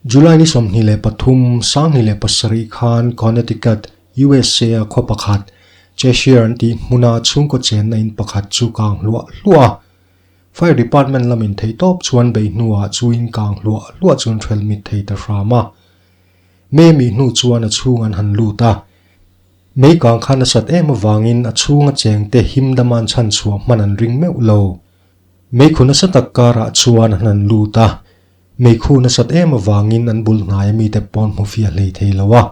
July ni 23, 2007 khan Connecticut, USA a khaw pakhat, Cheshire an tih hmuna chhungkaw chenna in pakhat chu kang hluah hluah a. Fire Department lamin theihtawp chuan bei hnuah chu in kang hluah hluah chuan hrel mit thei ta hram a. May mi hnu chuan a chhung an han lut a. Mei kang kha nasat em avangin a chhunga chengte himdama an chhanchhuah hman an ring meuh lo. Meikhu nasa tak karah chuan an han lut a. Meikhu nasat em avangin an bul hnai a mite pawn hmu fiah hlei thei lo a.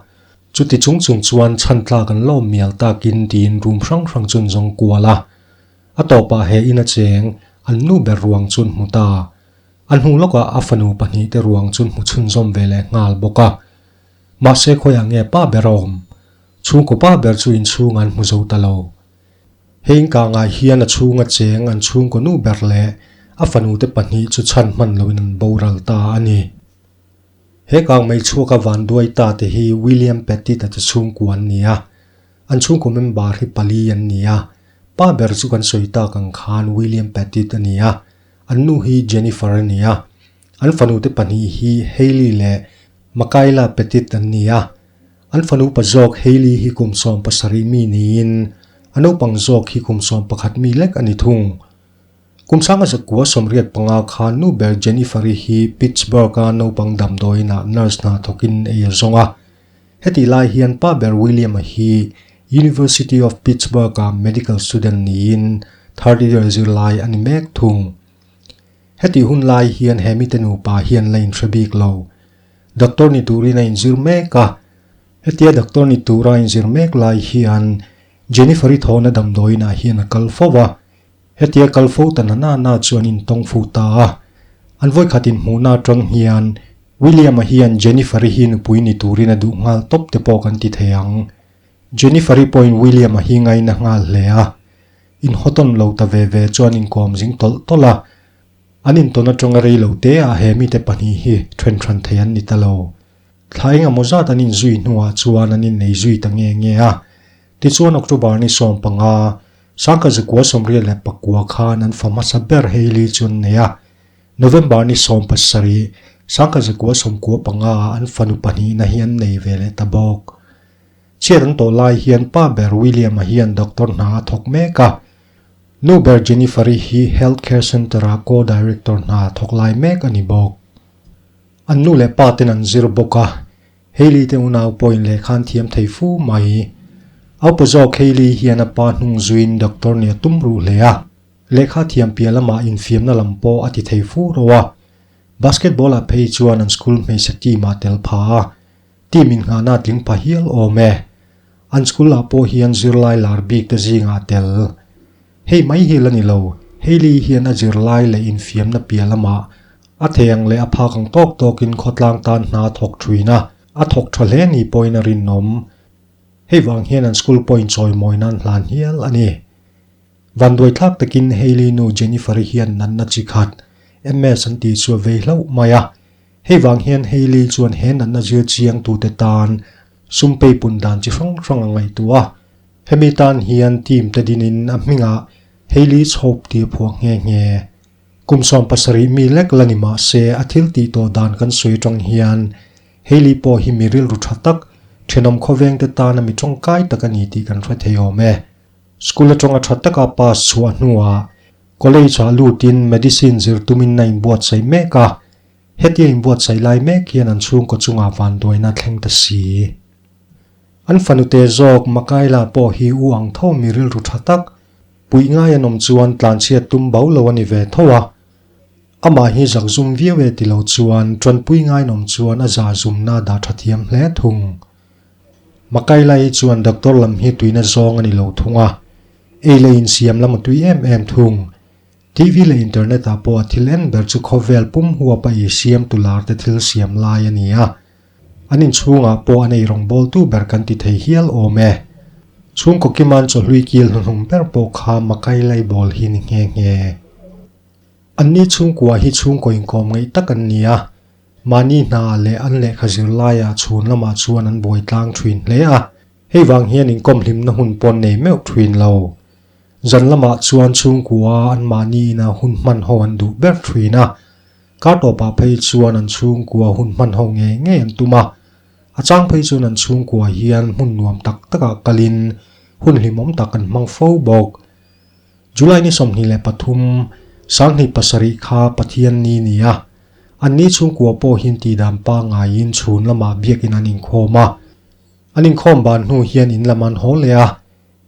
Chuti chung chung chuan chhan tlak an lawm mial takin tiin room hrang hrang chu an zawng kual a. A tawpah he in a cheng, an nu ber ruang chu an hmu ta. A hnu lawkah a fanu pahnihte ruang chu an hmu chhunzawm ve leh nghal bawk a. Mahse khawiah nge pa ber a awm? Chhungkaw pa ber chu inchhung an hmu zo ta lo. He inkangah hian a chhunga cheng an chhungkaw nu ber leh a fanute pahnih chu chhan hman loin an boral ta a ni. He kang mai chhuaka vanduai ta te hi William Pettit-a te chhungkua an ni a. An chhungkaw member hi pali an ni a. Pa ber chu kan sawi tak ang khan William Pettit a ni a. An nu hi Jennifer a ni a. An fanute pahnih hi Hailey leh Makayla Pettit an ni a, an fanu pa zawk Hailey hi kum 17 mi niin a naupang zawk hi kum 11 mi lek a ni thung. Kum 1985 khan nu ber Jennifer-i hi Pittsburgh-a naupang damdawiinah nurse hna thawkin ei a zawng a. Hetih lai hian pa ber William-a hi University of Pittsburgh-a medical student niin third year zirlai a ni mek thung. Hetih hun lai hian he mite nupa hian la inhre bik lo. Doctor ni turin a inzir mek a. Hetia doctor ni tura a inzir mek lai hian Jennifer-i thawhna damdawiinah hian a kal fo a. Hetia kal fo ta na na na chuan intawng fu ta a. An vawikhat inhmuhna atang hian William-a hian Jennifer-i hi nupui ni turin a duh nghal tawp te pawh kan ti thei ang. Jennifer-i pawhin William-a hi ngaina nghal hle a. Inhawtawn lo ta ve ve chuan inkawm zing tawlh tawlh a, an intawn atanga rei lo te ah he mite pahnih hi then hran thei an ni ta lo. Thla engemaw zat an inzui hnuah chuan an innei zui ta nge nge a. Tichuan October ni 15, 1989 khan an fa hmasa ber Hailey chu an nei a. November ni 17, 1995 ah an fanu pahnihna hi an nei ve leh ta bawk. Chhiat an tawh lai hian pa ber William-a hian doctor hna a thawk mek a. Nu ber Jennifer-i hi Health Care Centre-a co-director hna a thawk lai mek a ni bawk. An nu leh pa ten an zir bawk a, Hailey te unau pawhin lehkha an thiam thei fu mai. Aupa zawk Hailey hian a pa hnung zuiin doctor nih a tum ruh hle a, lehkha thiam piah lamah infiamna lam pawh a ti thei fu ro a. Basketball-ah phei chuan an school hmeichhe team-ah tel pha a. Team inngahna tling pha hial awm e. An school ah pawh hian zirlai lar bik te zingah a tel. Hei mai hi la ni lo, Hailey hian a zirlai leh infiamna piah lamah a thei ang leh a phak ang tawk tawkin khawtlang tan hna a thawk thin a, a thawk tha hle ni pawhin a rinawm. Hei vang hian an school pawhin chawimawi nan hlan hial a ni. Vanduaithlak takin Hailey nu Jennifer-i hian natna chi khat, MS an tih chu a vei hlauh mai a. Hei vang hian Hailey chuan he natna zir chiangtute tan sum peipun dan chi hrang hrang a ngaihtuah a. Hemi tan hian team te dinin a hmingah Hailey's Hope tih a phuah nghe nghe. Kum 17 mi lek la ni mah se a thil tih tawh dan kan sawi atang hian Hailey pawh hi mi rilru tha tak, thenawm khawvengte tana mi tawngkai tak a ni tih kan hre thei awm e. School atanga tha taka pass chhuah hnuah College ah lutin Medicine zir tumin a inbuatsaih mek a. Hetia inbuatsaih lai mek hian an chhungkaw chungah vanduaina thleng ta si. An fanute zawk Makaila pawh hi u ang tho mi rilru tha tak, puih ngai an awm chuan tlanchhiat tum bo lo a ni ve tho a. Amah hi zakzum viau e ti lo chuan tanpui ngai an awm chuan a za zumna dah tha thiam hle thung. Makaila hi chuan doctor lam hi tuina zawng a ni lo thung a, ei leh insiam lam a tui em em thung. TV leh internet ah pawh a thil en ber chu khawvel pum huapa i siam tu lar te thil siam lai a ni a. An inchhungah pawh an ei rawngbawltu ber kan ti thei hial awm e. Chhungkaw kiman chawhlui kil hnuhnung ber pawh kha Makai Laibawl hi ni nghe nghe. Anni chhungkua hi chhungkaw inkawm ngaih tak an ni a. Mahni hna leh an lehkha zirlaiah chhun lamah chuan an buai tlang thin hle a. Hei vang hian inkawm hlimna hun pawh an nei meuh thin lo. Zan lamah chuan chhungkua anmahni ina hun hman ho an duh ber thin a. Kar tawpah phei chuan an chhungkua hun hman ho ngei ngei an tum a. A chang phei chuan an chhungkua hian hmun nuam tak takah kalin hun hlimawm tak an hmang fo bawk. July ni 23, 2007 kha Pathian ni ni a. An ni chhungkua pawh hian tihdan pangaiin chhun lamah biakin an inkhawm a. An inkhawm ban hnu hian in lam an haw leh a.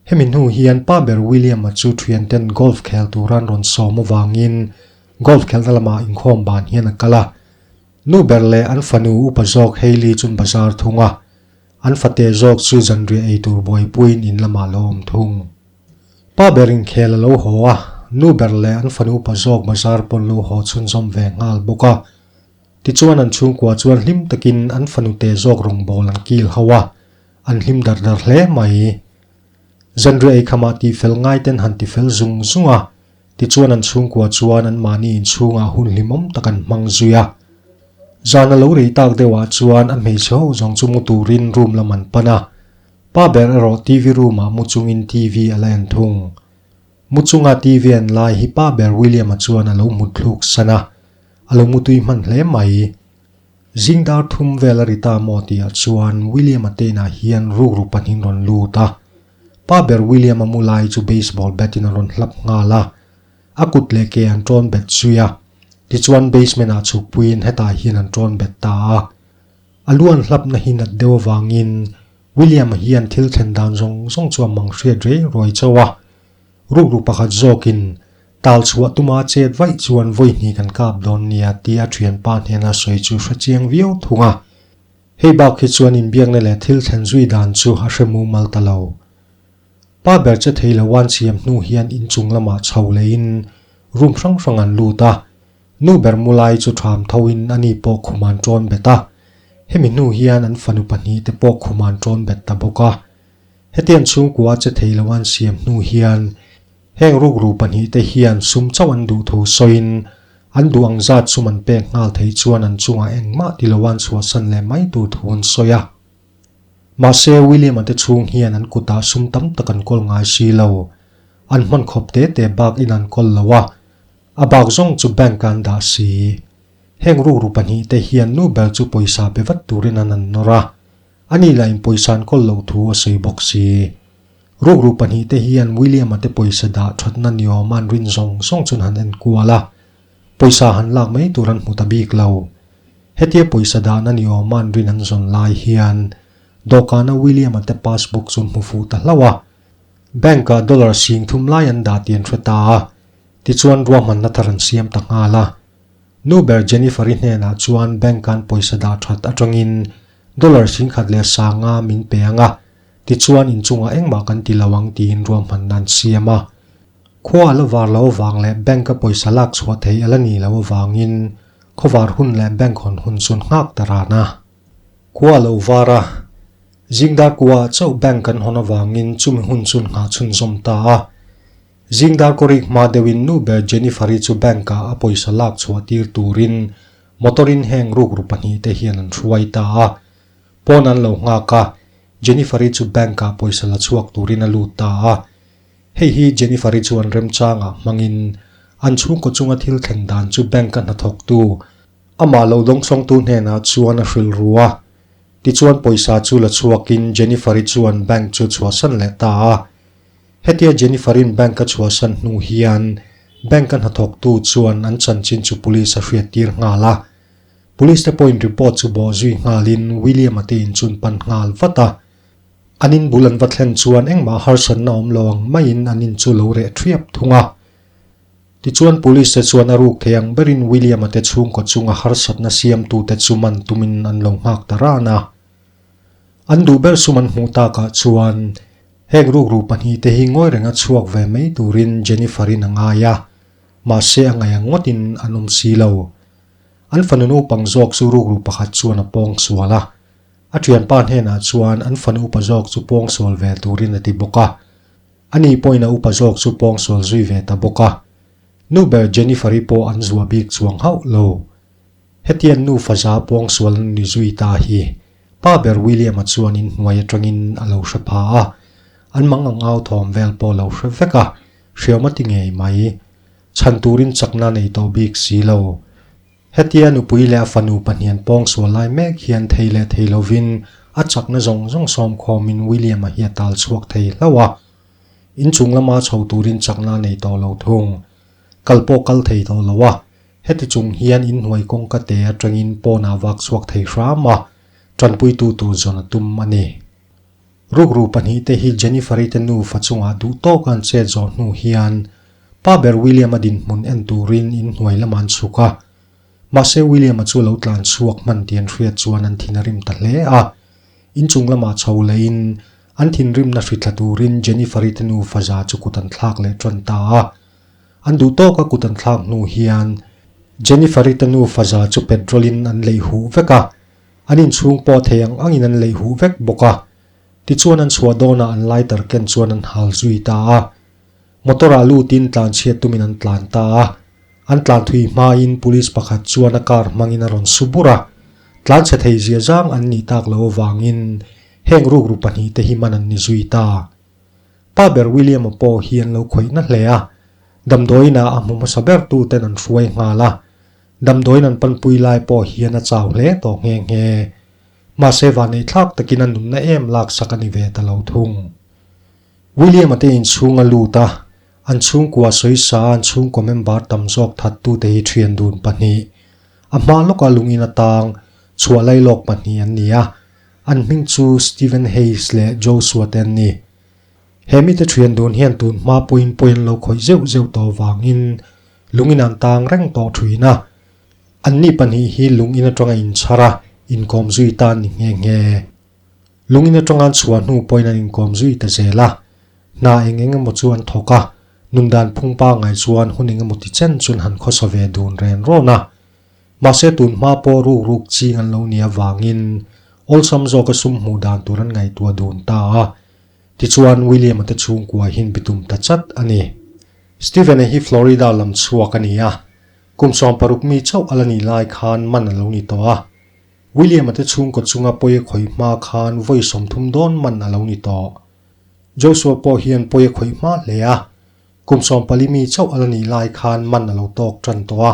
Hemi hnu hian pa ber William-a chu thianten golf khel tura an rawn sawm avangin golf khelna lamah inkhawm ban hian a kal a. Nu ber leh an fanu upa zawk Hailey chun bazar thung a. An fate zawk chu zanriah ei tur buaipuiin in lamah lo awm thung. Pa ber inkhel a lo haw a, nu ber leh an fanu upa zawk bazar pawn lo haw chhunzawm ve nghal bawk a. Tichuan an chhungkua chuan hlim takin an fanute zawk rawngbâwl an kil ho a, an hlim dar dar hle mai. Zanriah eikhamah tihfel ngaiten han tifel zung zung a, tichuan an chhungkua chuan anmahni inchhungah hun hlimawm tak an hmang zui a. Zan a lo rei tak deuhah chuan a hmeichhe ho zawng chu mu turin room lam an pan a, pa ber erawh TV room-ah mu chungin TV a la en thung. Mu chunga TV en lai hi pa ber William-a chuan a lo hmu thluk san a, a lo mutui hman hle mai. Zing dar thum vel a ri ta maw tihah chuan William-a te inah hian rukru pahnih rawn lut a. Pa ber William-a mu lai chu baseball bat in a rawn hlap nghal a, a kut leh ke an tawn bet zui a. Tichuan basement ah chhukpuiin hetah hian an tawn bet ta a. A lu an hlapna hi nat deuh avangin William-a hian thil thlen dan zawng zawng chu a mang hriat rei ruai chauh a. Rukru pakhat zawkin tal chhuah tuma chet vaih chuan vawi hnih kan kap dawn nia tia a thianpa hnena sawi chu hre chiang viau thung a. Hei bak hi chuan inbiakna leh thil thlen zui dan chu a hre mumal ta lo. Pa ber che thei lo an siam hnu hian inchung lamah chho leiin room hrang hrang an lut a. Nu ber mu lai chu tham thoin ani pawh khum an tawn bet a. Hemi hnu hian an fanu pahnih te pawh khum an tawn bet ta bawk a. Hetiang chhungkua che thei lo an siam hnu hian heng rukru pahnih te hian sum chauh an duh thu sawiin an duh ang zat sum an pek nghal theih chuan an chungah engmah ti lo an chhuahsan leh mai tur thu an sawi a. Mahse William-a te chhung hian an kutah sum tam tak an kawl ngai si lo. An hman khawp te te bak in an kawl lo a, a bak zawng chu bank ah an dah si. Heng rukru pahnih te hian nu ber chu pawisa pe vat turin an an nawr a. A ni lah in pawisa an kawl loh thu a sawi bawk si. Rukru pahnih te hian William-a te pawisa dah thatna ni awm an rin zawng zawng chuan han en kual a, pawisa han lak mai tur an hmu ta bik lo. Hetia pawisa dahna ni awm an rin an zawn lai hian dawhkana William-a te passbook chu hmu fuh ta hlauh a. Bank-ah dollar sing thum lai an dah tih an hre ta a, tichuan ruahmanna thar an siam ta nghal a. Nu ber Jennifer-i hnenah chuan bank-an pawisa dah that atangin dollar singkhat leh sanga min pe ang a, tichuan inchungah engmah kan ti lo ang tiin ruahmanna an siam a. Khua a la var lo avang leh bank-a pawisa lak chhuah theih a la ni lo avangin khawvar hun leh bank hawn hun chu an nghak ta ran a. Khua a lo var a, zingdar kuaah chauh bank an hawn avangin chumi hun chu an nghah chhunzawm ta a. Zing dar kawrik hma deuhin nu ber Jennifer-i chu bank-ah a pawisa lak chhuah tir turin motor-in heng rukru pahnih te hian an hruai ta a. Pawn an lo nghak a, Jennifer-i chu bank-ah pawisa la chhuak turin a lut ta a. Hei hi Jennifer-i chuan remchangah hmangin an chhungkaw chunga thil thlen dan chu bank-a hnathawktu, amah lo dawngsawngtu hnenah chuan a hrilh ru a. Tichuan pawisa chu la chhuakin Jennifer-i chuan bank chu chhuahsan leh ta a. Hetia Jennifer-in bank a chhuahsan hnu hian bank-a hnathawktu chuan an chanchin chu police a hriattir nghal a. Police te pawhin report chu bawh zui nghalin William-a te in chun pan nghal vat a. An in bul an va thlen chuan engmah harsatna awm lo ang maiin an in chu lo reh thiap thung a. Tichuan police te chuan a ruk thei ang berin William-a te chhungkaw chunga harsatna siamtute chu man tumin an lo nghak ta ran a. An duh ber sum an hmuh takah chuan Heng rukru pahnih te hi ngawi renga chhuak ve mai turin Jennifer-in a ngai a, mahse a ngaih ang ngawtin an awm si lo. An fanu naupang zawk chu rukru pakhat chuan a pawng sual a, a thianpa hnenah chuan an fanu upa zawk chu pawng sual ve turin a ti bawk a, ani pawhin a upa zawk chu pawng sual zui ve ta bawk a. Nu ber Jennifer-i pawh an zuah bik chuang hauh lo. Hetiang nu faza pawng sual an ni zui ta hi Pa ber William-a chuan in hnuai atangin a lo hre pha a, an mang ang au thawm vel pawh a lo hre vek a, hriawm a ti ngei mai. Chhan turin chakna nei tawh bik si lo. Hetia nupui leh a fanu pahnian pawngsual lai mek hian thei leh thei lovin a chakna zawng zawng sawmkhawmin William-a hi a tal chhuak thei hlauh a. Inchung lama chho turin chakna a nei tawh lo thung. Kal pawh kal thei tawh lo a, heti chung hian inhnuai kawngka te atangin pawnah vak chhuak thei hram a, tanpuitu tur zawn a tum a ni. Rukru pahnihte hi Jennifer-i te nufa chungah duh tawka an chet zawh hnu hian pa ber William-a dinhmun en turin inhnuai lamah an chhuk a. Mahse William-a chu lo tlan chhuak hman tih an hriat chuan an thin a rim ta hle a. Inchung lamah chho lehin an thinrimna hri thla turin Jennifer-i te nufa za chu kut an thlak leh tan ta a. An duh tawka kut an thlak hnu hian Jennifer-i te nufa za chu petrol-in an leih huh vek a. An inchhung pawh thei ang angin an leih huh vek bawk a. Tichuan an chhuah dawnah an lighter ken chuan an hal zui ta a. Motor-ah lutin tlanchhiat tumin an tlan ta a. An tlan thui hmain police pakhat chuan a car hmangin a rawn su bur a. Tlanchhe thei zia zang an nih tak lo avangin heng rukru pahnihte hi man an ni zui ta. Pa ber William-a pawh hi an lo khawih na hle a. Damdawiinah a hmu hmasa bertuten an hruai nghal a. Damdawiin an panpui lai pawh hian a chau hle tawh nghe nghe. Mahse vanneih thlak takin a nunna em laksak a ni ve ta lo thung. William-a te inchhung a lut a, an chhungkua sawisa an chhungkaw member tam zawk thattute hi thian dun pahnih, a hma lawka lungin atang chhuah lailawk pahnih an ni a, an hming chu Stephen Hayes leh Joshua te an ni. He mite thian dun hian tun hma pawhin pawi an lo khawih zeuh zeuh tawh vangin lungin an tang reng tawh thin a, anni pahnih hi lungin atanga inchhar a, inkawm zui ta an ni nghe nghe. Lungin atanga an chhuah hnu pawhin an inkawm zui ta zel a, hna eng eng emaw chu an thawk a, nundan phung pangngai chuan hun eng emaw ti chen chuan han khawsa ve dun ren rawn a. Mahse tun hma pawh ruk ruk ching an lo nih avangin awlsam zawka sum hmuh dan tur an ngaihtuah dun ta a, tichuan William-a te chhungkua hin bitum ta chat a ni. Steven-a hi Florida lam chhuak a ni a, kum 16 mi chauh a la nih lai khan man a lo ni tawh a. William-a te chhungkaw chunga pawi a khawih hma khan vawi 30 dawn man a lo ni tawh. Joshua pawh hian pawi a khawih hma hle a, kum 14 mi chauh a la nih lai khan man a lo tawk tan tawh a.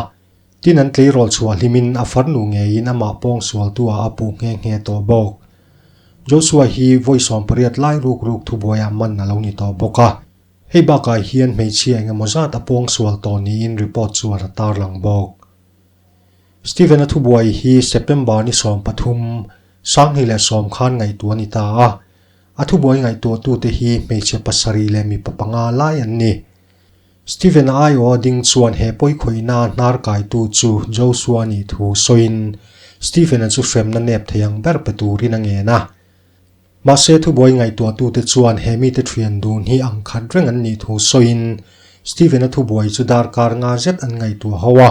Tin an tleirawl chhuah hlimin a farnu ngeiin amah pawngsualtu ah a puh nghe nghe tawh bawk. Joshua hi vawi 18 lai ruk ruk thubuaiah man a lo ni tawh bawk a. Hei bakah hian hmeichhia engemaw zat a pawngsual tawh niin report chuan a tarlang bawk. Stephen-a thubuai hi September ni 13, 2010 khan ngaihtuah a ni ta a. A thubuai ngaihtuahtute hi hmeichhe pasarih leh mipa panga lai an ni. Stephen-a aiawh a ding chuan he pawikhawihna hnar kaitu chu Joshua nih thu sawiin Stephen-a chu hremna nep thei ang ber pe turin a ngen a. Mahse thubuai ngaihtuahtute chuan he mite thian dun hi ang khat reng an nih thu sawiin Stephen-a thubuai chu darkar nga zet an ngaihtuah ho a.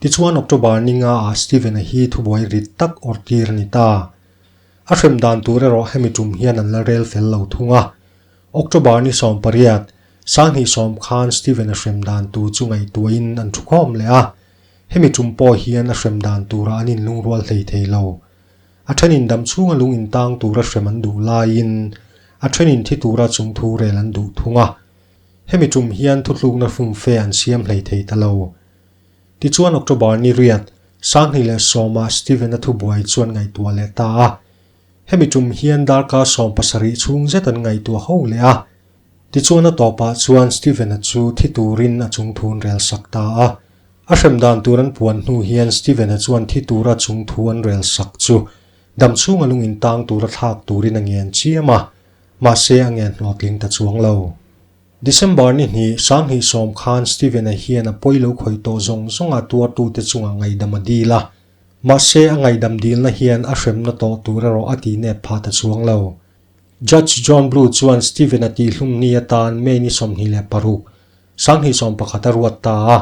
Tichuan October ni nga ah Stephen-a hi thubuai rit tak awrh tir a ni ta. A hrem dan tur erawh hemi tum hian an la rel fel lo thung a. October ni 18, 2010 khan Stephen-a hrem dan tur chu ngaihtuahin an thukhawm leh a. Hemi tum pawh hian a hrem dan turah an inlungrual hlei thei lo. A thenin dam chhunga lung intang tura hrem an duh laiin a thenin thi tura chung thu rel an duh thung a. Hemi tum hian thutlukna fumfe an siam hlei thei ta lo. Tichuan October ni riat, 2010 ah Stephen-a thubuai chuan ngaihtuah leh ta a. Hemi tum hian darkar 17 chhung zet an ngaihtuah ho leh a. Tichuan a tawpah chuan Stephen-a chu thi turin a chung thu an rel sak ta a. A hrem dan tur an puan hnu hian Stephen-a chuan thi tura chung thu an rel sak chu dam chhunga lung intang tura thlak turin a ngen chiam a, mahse a ngen hlawhtling ta chuang lo. December ni hnih, 2010 khan Stephen-a hian a pawi lo khawih tawh zawng zawnga tuartute chungah ngaihdam a dil a, mahse a ngaihdam dilna hian a hremna tawh tur erawh a tihnep phah ta chuang lo. Judge John Blue chuan Stephen-a tihhlum ni atan May ni 26, 2011 a ruat ta a.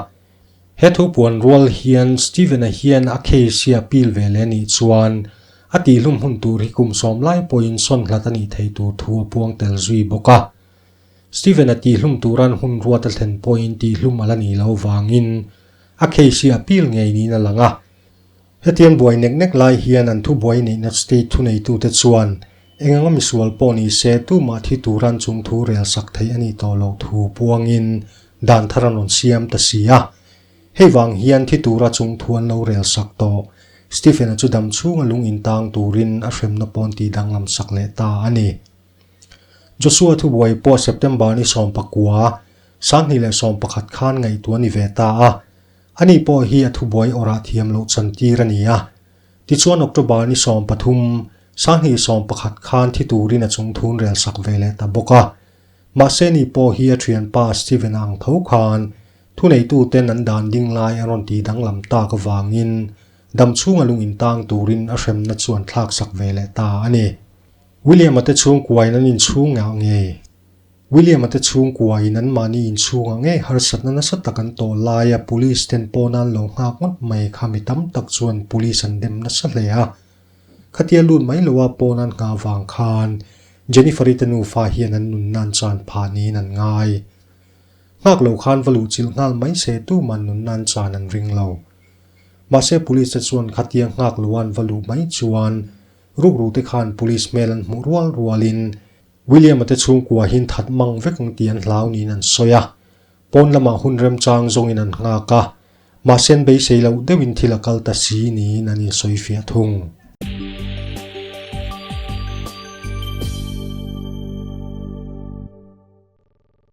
He thu puan rual hian Stephen-a hian a case hi a appeal ve leh anih chuan a tihhlum hun tur hi kum 10 lai pawhin sawn hlat a nih thei tur thu a puang tel zui bawk a. Stephen-a tihhlum turan hun ruat a thlen pawhin tihhlum a la nih loh vangin a case hi appeal ngei niin a lang a. Hetiang buai nek nek lai hian an thubuai neihna state thuneitute chuan eng anga misual pawh ni se tumah thi turan chung thu rel sak theih a nih tawh loh thu puangin dan thar an rawn siam ta si a. Hei vang hian thi tura chung thu an lo rel sak tawh. Stephen-a chu dam chhunga lung intang turin a hremna pawn tih danglam sak leh ta a ni. Joshua thubuai pawh September ni 19, 2011 khan ngaihtuah a ni ve ta a. Ani pawh hi a thubuai awrah thiam loh chantir a ni a. Tichuan October ni 13, 2011 khan thi turin a chung thun rel sak ve leh ta bawk a. Mahse ni pawh hi a thianpa Steven ang tho khan thuneituten an dan ding lai a rawn ti danglam tak avangin dam chhunga lung intang turin a hremna chu an thlak sak ve leh ta a ni. William-a te chhungkuain an inchhungah nge? William-a te chhungkuain anmahni inchhungah nge harsatna nasa tak an tawh laia police ten pawn an lo nghak ngawt mai kha mi tam tak chuan police an dem nasa hle a. Khatia lut mai loa pawn an nghah vang khan Jennifer-i te nufa hian an nunna an chan phah niin an ngai. Nghak lo khan va luhchilh nghal mai se tuman nunna an chan an ring lo. Mahse police te chuan khatia nghak loa an va luh mai chuan rukru te khan police hmel an hmuh rual rualin William-a te chhungkua hian that mang vek ang tih an hlau niin an sawi a. Pawn lamah hun remchang zawngin an nghak a, mahse an beisei loh deuhin thil a kal ta si niin an insawi fiah thung.